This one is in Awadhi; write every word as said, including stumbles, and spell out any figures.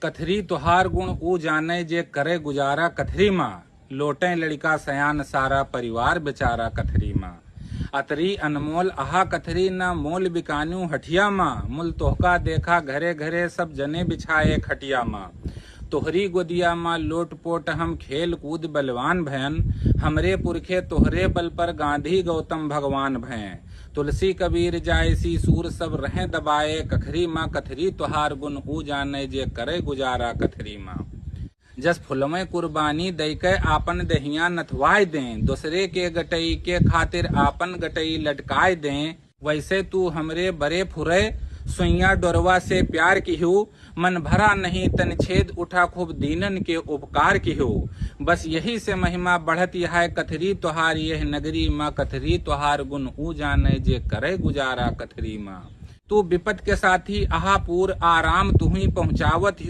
कथरी तोहार गुण ऊ जाने जे करे गुजारा कथरी मा। लोटे लड़िका सयान सारा परिवार बेचारा कथरी मा। अतरी अनमोल अहा कथरी न मोल बिकान्यू हठिया मा। मुल तोहका देखा घरे घरे सब जने बिछाए खटिया मा। तोहरी गोदिया मा लोट पोट हम खेल कूद बलवान भयन। हमरे पुरखे तोहरे बल पर गांधी गौतम भगवान भये। तुलसी कबीर जायसी सूर सब रहे दबाए कखरी मा। कथरी तोहार गुण ऊ जाने जे करे गुजारा कथरी मा। जस फुलवे कुर्बानी दइके आपन देहिया नथवाय दें, दोसरे के गटई के खातिर आपन गटई लटकाय दें, वैसे तू हमरे बरे फुरे सुइया डोरवा से प्यार किहू। मन भरा नहीं तन छेद उठा खूब दीनन के उपकार किहू। बस यही से महिमा बढ़त यह कथरी तोहार यह नगरी मा। कथरी तोहार गुण ऊ जाने जे करे गुजारा कथरी मा। तू विपत के साथी अहा पूर आराम तुही पहुँचावत